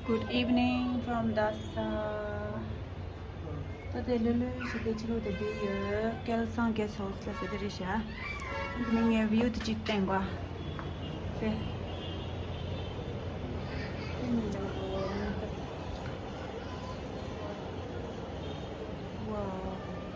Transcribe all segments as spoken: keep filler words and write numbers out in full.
Good evening from Dasa. ད་དེ་ལྷོད་ལྷོད་ཞིག་དེ་ཕྱི་ལོགས་དེ་བསྡད་ཡོད། སྐལ་བཟང་གེ་སི་ཊི་ཧའུ་སི་ལ་ཟེར་དེ་རེད་ཤག་འདི་ནས་ངས་བིའུ་དེ་གཅིག་བསྟན་དགོས། དེ། དེ་མི་འདྲ་བོ། ཝའོ། ག་རེ་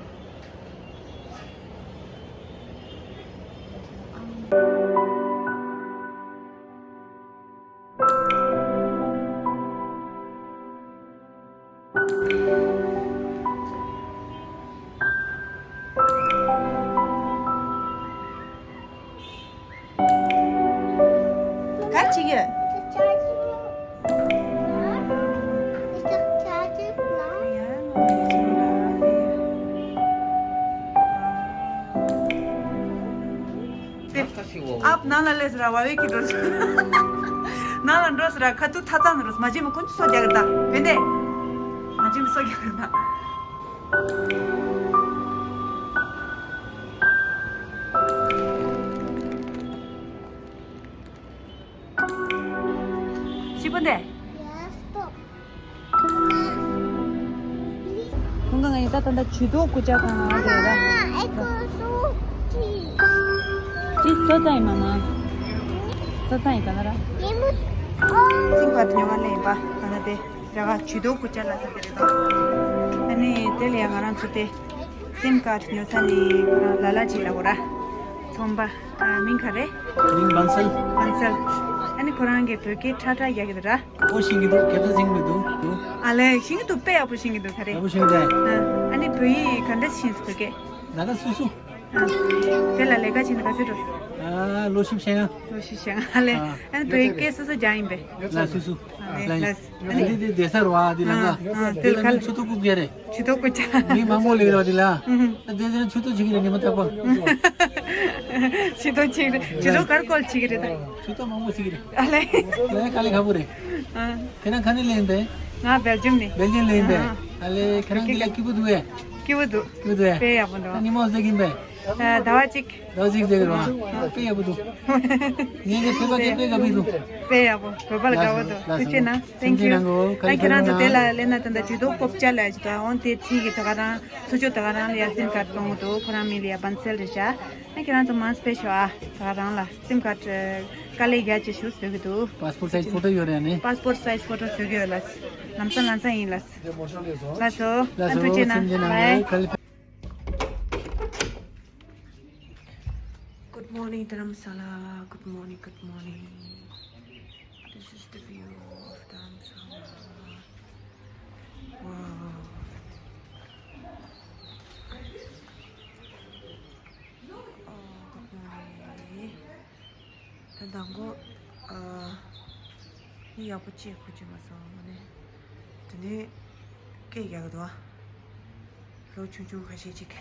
བྱེད་ཀྱི་ཡོད། ཨབ་ནང་ལ་སླེབས་ཟེར་ར་བ་བའི་ཁྱི་འགྲོ་ཟེར། ནང་ལ་འགྲོ་ཟེར་ར་ཁ་ཐུག་ཐ་ཚང་ནས་འགྲོ་མ་བྱེད་མ་ཁོང་ཚོ་སོ་རྒྱག་གི་ད་བན་དེ། མ་བྱེད་མ་སོ་རྒྱག་གི་ད། ཤི་པོ་འདི། ཁོང་ག་ང་ཡིན་ད་ད་ད་ཇུས་གཏོགས་སྐུ་ཅག་གང་ང་རེད་ར། ཅི་སོ་ཙ་ཡིན་མ་མ། སོ་ཙ་ཡིན་ད་ན་ར། ཅིང་བར་ཉོ་བ་ལེན་པ་ད་ན་དེ་ར་ག་ཇུས་གཏོགས་སྐུ་ཅག་ལ་ས་དེ་རེད་ད། ཨ་ནི་དེ་ལ་ཡ་ང་རང་ཚོ་དེ་སིམ་ཁཌ་ཉོ་ས་ནི་ཁོ་རང་ལ་ལ་ཅིག་ལ་འོ་ར། ཚོང་པ་ཨ་མིང་ག་རེ། མིང་བན་སལ། བན་སལ། ཨ་ནི་ཁོ་རང་གི་བོད་སྐད་ཁྲ་ཁྲ་རྒྱག་གི་འདུག་ར། ཨོ་ཤེས་ཀྱི་འདུག་སྐད་ཆ་ཤེས་ཀྱི་འདུག་ཨ་ལས་ཤེས་ཀྱི་འདུག་དཔེ་ཡག་པོ་ཤེས་ཀྱི་འདུག་ག་རེ། ཡག་པོ་ཤེས་ཀྱི་འདུག་ཨ་ནི་བོད་ཡིག་ག་འདྲ་ཤེས་སོང་བོད་སྐད། ད་ལྟ་སུ་སུ། ཨ་དེ་ལ་ལས་ཀ་བྱེད་ནས་ག་ཚོད་འགྲོ། ཨ་ལོ་བཞི་བཅུ་ཞེ་ལྔ། ལོ་བཞི་བཅུ་ཞེ་ལྔ་ལས། ཨ་ནི་བོད་ཡིག་སྐད་སོ་སོ་སྦྱངས་ཡིན་པས། ལ་སུ་སུ། ཨ་ལས་ལས། ཨ་ནི་འདི་འདི་བསྡད་ས་རེད་བ་འདི་ལ་ཨ་ཨ་དེ་ལ་ཁ་ལ་ཆུ་ཐོག་རྐུབ་བཀྱག་རེད། ཆུ་ཐོག་རྐུབ་བཀྱག་མི་མང་པོ་ལེགས་རེད་བ་འདི་ལ། ཨ་དེ་དེ་ཆུ་ཐོག་བྱེད་ཀྱི་རེད་ཉི་མ་རྟག་པར། ཆུ་ཐོག་བྱེད་ཀྱི་རེད། ཆུ་ཐོག་གར་སྐོར་བྱེད་ཀྱི་རེད་ད། ཆུ་ཐོག་མང་པོ་བྱེད་ཀྱི་རེད། ཨ་ལས། ལས་དཀའ་ལས་ཁག་པོ་རེད། ཨ། ཁྱེད་རང་ག་ནས་ལེན་པས། ང་སྦེལ་ཇམ་ནས། སྦེལ་ཇམ་ལེན་པས། ཨ་ལས་ཁྱེད་རང་འདི་ལ་སྐྱིད་པོ་འདུག་གས། སྐྱིད་པོ་འདུག་སྐྱིད་པོ་འདུག་གས། དཔེ་ཡག་པོ་འདུག་ཨ་ཉི་མ་ཟེར་གྱིན་པས། ཟླ་བ་གཅིག་ཟླ་བ་གཅིག་ཟེར་གྱི་རེད་བ། དཔེ་ཡག་པོ་འདུག་ངས་ཀྱི་ཕེབས་པ་དེ་དཔེ་དགའ་པོ་འདུག་དཔེ་ཡག་པོ་བོད་པ་ལ་དགའ་པོ་འདུག་ཐུགས་རྗེ་གནང་། Thank you། ཨ་ཁྱེད་རང་ཚོ་དེ་ལ་སླེབས་ན་ད་ལྟ་ཇུས་གཏོགས་སྐུ་ཅག་ལ་ཇུས་གཏོགས་འོང་དེ་ཐིག་གི་ད་ག་རང་ཚུར་ཕྱོགས་ད་ག་རང་ལ་ཡ་སིམ་ཁཌ་གཏོང་གི་འདུག་ཁོ་རང་མིང་ལ་ཡ་བན་སལ་རེད་ཤག་ཨ་ཁྱེད་རང་ཚོ་མང་སྤེ་ཤོག་ཨ་ད་ག་རང་ལ་སིམ་ཁཌ་དཀའ་ལས་རྒྱ་ཆེ་ཞིག་བཟོ་གི་འདུག་པཱ་སི་པོར་སའི་ཛི་ཕོ་ཊོ་ཡོད་རེད་ནི། པཱ་སི་པོར་སའི་ཛི་ཕོ་ཊོ་བཟོ་གི་ཡོད་ལ། ལམ་སང་ལམ་སང་ཡིན་ལ། ལགས་སོ། ལགས་སོ། ཨ་ཐུགས་རྗེ་གནང་། སེམས་ཀྱི་ནང་། བའི། ཁ་ལི། Good morning, Dharamsala. Good morning, good morning. This is the view of Dharamsala. Wow. Oh, good morning. ད་མདང་དགོང་། ཨ། མི་ཡག་པོ་ཅིག་གོ་རྒྱུ་མ་སོང་ནས། དེ་ནས་སྐད་རྒྱག་གི་འདུག་ལོ་ཆུང་ཆུང་ཁ་ཤས་ཅིག་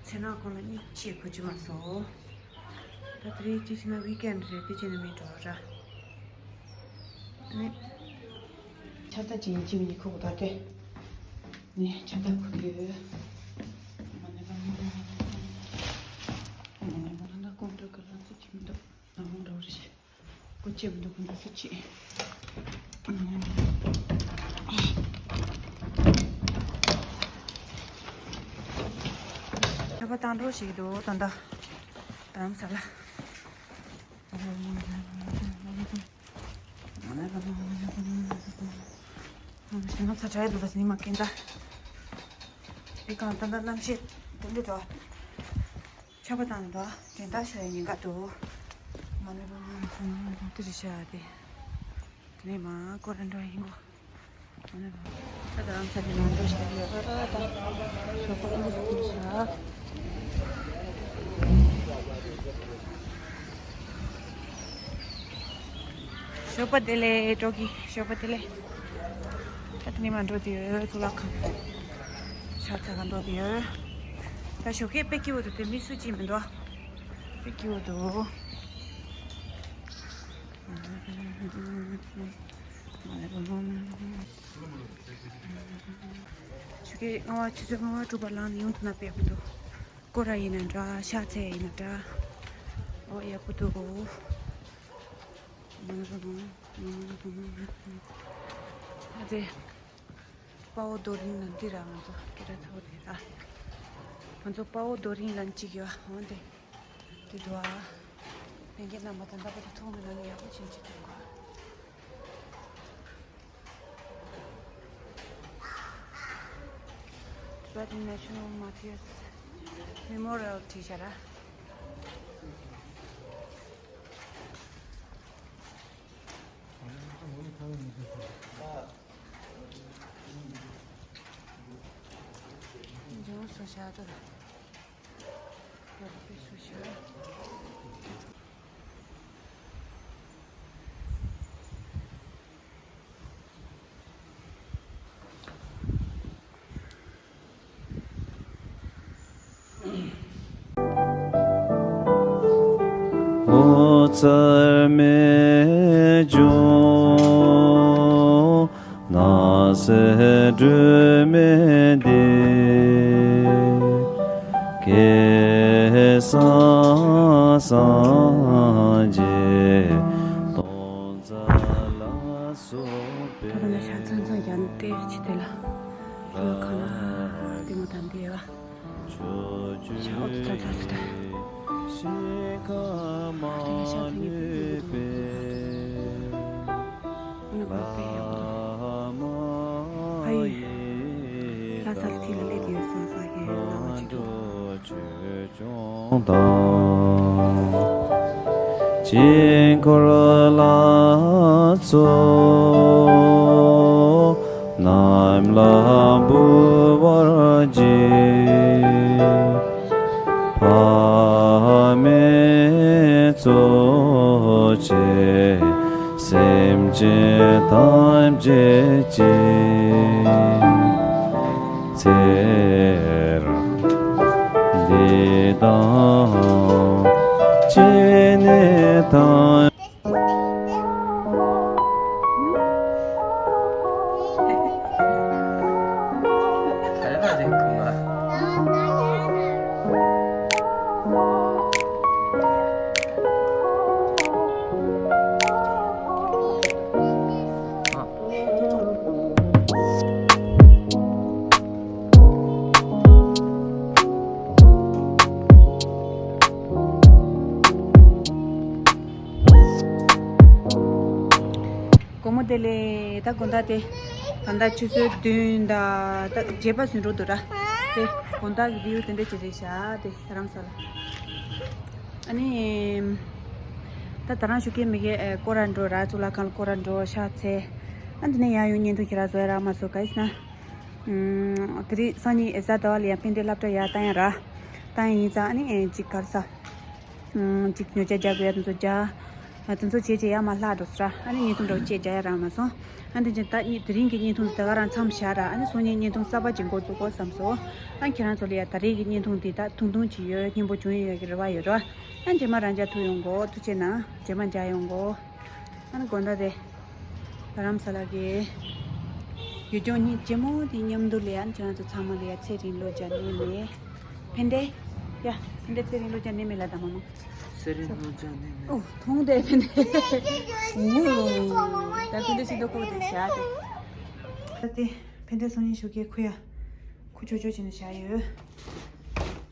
མཚན་ནག་ཁོང་ལ་གཉིས་ཅིག་གོ་རྒྱུ་མ་སོང་། ད་དེ་རིང་ཅི་ཕྱིན་ན་ཝིག་ཨེན་རེད། དེ་ཕྱིན་ན་མི་འགྲོ་ར། ནི། ཆ་ད་ཅི་ཡིན་ཅི་མིན་ཁོ་གོ་ད་སྐད། ནི་ཆ་ད་ཁོ་གི། མ་ནི་ལ་མ་ནི་ལ་ཁོང་འགྲོ་གི་ལ་ཚོ་ཅི་མི་འདུག་ཨ་མ་འགྲོ་རེ་བྱེད། སྒོ་ཕྱེ་མི་འདུག་ཁོང་ཚོ་ཅི། ཁ་པར་བཏང་འགྲོ་ཞིག་འདུག་ད་ལྟ། རྡ་རམ་ས་ལ། ང་ཚ་དྲག་འདུག་ད་ནི་མ་ཀིན་ད། འདི་གང་ད་ད་གནམ་གཤིས་དེ་འདྲ་འདུག་ཆར་པ་བཏང་འདུག་དྲན་རྟགས་ཤོར་ཡ་ཉེན་ཁ་འདུག་མ་ནི་དེ་རེད་ཤག་དེ། དེ་ནས་མ་ཀོ་ར་འགྲོ་ཡིན་གོ་ད་རང་ཚ་གི་ནང་འགྲོ་ཤག་ཡོད་ཨ་ད། ཞོགས་པ་ཀུན་ཏུ་ཀུན་ཤག་ཞོགས་པ་བདེ་ལེགས། ཀྲོ་གི་ཞོགས་པ་བདེ་ལེགས། ད་དེ་ནས་མ་འགྲོ་དེ་ཡོད་གཙུག་ལག་ཁང་། ཕྱག་འཚལ་ག་འགྲོ་དེ་ཡོད། ད་ཞོགས་ཀས་དཔེ་སྐྱིད་པོ་འདུག་དེ་མི་སུ་གཅིག་མི་འདུག་དཔེ་སྐྱིད་པོ་འདུག་ཞོགས་ཀས་ལྔ་པ་ཆུ་ཚོད་ལྔ་པ་དྲུག་པ་ལངས་ནས་ཡོང་ཐུབ་ན་དཔེ་ཡག་པོ་འདུག་སྐོར་ར་ཡིན་ན་འདྲ། ཕྱག་འཚལ་ཡིན་ན་འདྲ། ཨོ་ཡག་པོ་འདུག་ཞོགས་ཀས་ལྔ་པ་དྲུག་པ་ལངས་ནས་ཡོང་ཐུབ་ན་དཔེ་ཡག་པོ་འདུག་དེ། དཔའ་བོ་རྡོ་རིང་ལ་འདི་ར་ང་ཚོ་སྐད་གྲགས་ཚ་བོ་དེ་ར། ང་ཚོ་དཔའ་བོ་རྡོ་རིང་ལ་གཅིག་ཡོད་འོང་དེ། དེ་འདུག་ཨ། ལྷན་རྒྱས་རྣམ་པ་ད་ལྟ་བར་དུ་མཐོང་མེད་ན་ཡག་པོ་ཕྱིན་ཅི་ཐུབ་གོ། Tibetan National Martyrs Memorial བྲིས་བཞག་ར། འབྱུང་སོ་ཤ་དུ། ལྷོ་མཚར་རྨད་བྱུང་སྣང་སྲིད་སྒྲོན་མེ་འདི། སྐལ་བཟང་སངས་རྒྱས་སྟོང་རྩ་ལ་སོགས་པའི། ད་ལྟ་ནས་ཤ་ཚང་ཚང་ཡང་ཏེ་ཅི་ཏེ་ལ། ལྷོ་ཁ་ན་ཏེ་མོ་དང་ཏེ་བ། ཤ་འོ་ཙ་ཙ་ཙ་ཏེ། ཏེ་ཤ་ཚང་ཡི་པེ་པེ་ཏེ་ཏེ། ཨ་ན་གོ་པེ་ཡག་པོ་འདུག་ཨ་ཡི། ལྷ་སར་ཐི་ལ་ལེ་ཏི་ཡོད་སོང་ས་གི་ལ་བ་ཅི་འདུག་ཆོས་སྐྱོང་དང་དཀྱིལ་འཁོར་ལ་སོགས་རྣམས་ལ་འབུལ་བར་བགྱི། ཕ་མས་གཙོ་བྱས་སེམས་ཅན་ཐམས་ཅད་ཀྱི་ཚེ་རབས་འདི་དང་སྐྱེ་གནས་ཐམས། དགོང་མོ་བདེ་ལེགས། ད་དགོང་དག་དེ་ད་ལྟ་ཆུ་ཚོད་བདུན་དང་ད་བརྗེད་པ་ཟིན་འགྲོ་འདུག་ར། དེ་དགོང་དག་གི་བིའུ་དེ་འདྲ་ཅིག་རེད་ཤག་དེ་རྡ་རམ་ས་ལ། ཨ་ནི་ད་ད་རང་ཞུ་གི་མི་གེ་སྐོར་ར་འགྲོ་ར། གཙུག་ལག་ཁང་ལ་སྐོར་ར་འགྲོ་ཤག་ཚེ། ཨ་འདི་ནས་ཡར་ཡོང་བརྙན་ཐུང་ཁྱེད་རང་བཟོ་ཡ་རག་མ་སོང་ག་ཡིན་ན། ཨུམ། དེ་རིང་སང་ཉིན་ཨེ་ཟ་ཟླ་བ་ལ་ཡང་ཕན་བདེ་སློབ་གྲྭ་ཡར་བཏང་ཡ་ར། བཏང་ཡ་ཡིན་ཙང་ཨ་ནི་ཨེ་ཅིག་ག་རེ་ཟ། ཨུམ། ཅིག་ཉོ་ཆ་རྒྱག་དགོས་ཡ་དེ་ཚོ་རྒྱག་ཨ་དེ་ཚོ་བྱས་བྱས་ཡར་མར་ལྷག་འགྲོ་སོང་ར། ཨ་ནི་བརྙན་ཐུང་འདྲ་བོ་ཅིག་རྒྱག་ཡ་རག་མ་སོང་། ཨ་འདི་བྱས་ད་ནི་དེ་རིང་གི་བརྙན་ཐུང་དེ་ག་རང་མཚམས་བཞག་ར། ཨ་ནི་སང་ཉིན་བརྙན་ཐུང་གསར་པ་ཅིག་འགོ་འཛུགས་དགོས་བསམ་སོང་། ཨ་ཁྱེད་རང་ཚོ་ལ་ཡ་ད་རེས་ཀྱི་བརྙན་ཐུང་འདི་ད་ཐུང་ཐུང་ཅིག་ཡོད། སྙན་པོ་བྱུང་ཡོད་ཀྱི་རེ་བ་ཡོད་ར། ཨ་རྗེས་མ་རང་འཇགས་ཐུབ་ཡོང་གོ། ཐུགས་རྗེ་གནང་། རྗེས་མ་མཇལ་ཡོང་གོ། ཨ་ནི་དགོང་དག་དེ་རྡ་རམ་ས་ལ་གི་ཡུལ་ལྗོངས་གཉིས་ལྕི་མོ་དེ་མཉམ་དུ་ལ་ཡ། ཁྱེད་རང་ཚོ་ཚང་མ་ལ་ཡ་ཚེ་རིང་ལོ་བརྒྱ་ནད་མེད། ཕན་བདེ། ཡ་ཕན་བདེ་ཚེ་རིང་ལོ་བརྒྱ་ནད་མེད་ལ་དྭངས་མ་མོ། ཚེ་རིང་ལོ་བརྒྱ་ནད་མེད། ཨོ་ཐུང་དེ་ཕན་བདེ། ད་ཕན་བདེ་ཞིག་འདུག་ཁོ་དེ་བཞག་དེ། ད་དེ་ཕན་བདེ་སང་ཉིན་ཞོགས་ཀས་ཁུ་ཡ་ཁུ་ཆོ་ཆོ་བྱས་ནས་བཞག་ཡོད།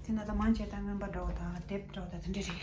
དེ་ན་ད་མང་ཆེ་ད་རྔོན་པ་འདྲ་བོ་དང་དེབ་འདྲ་བོ་དང་དེ་འདྲ་རེད།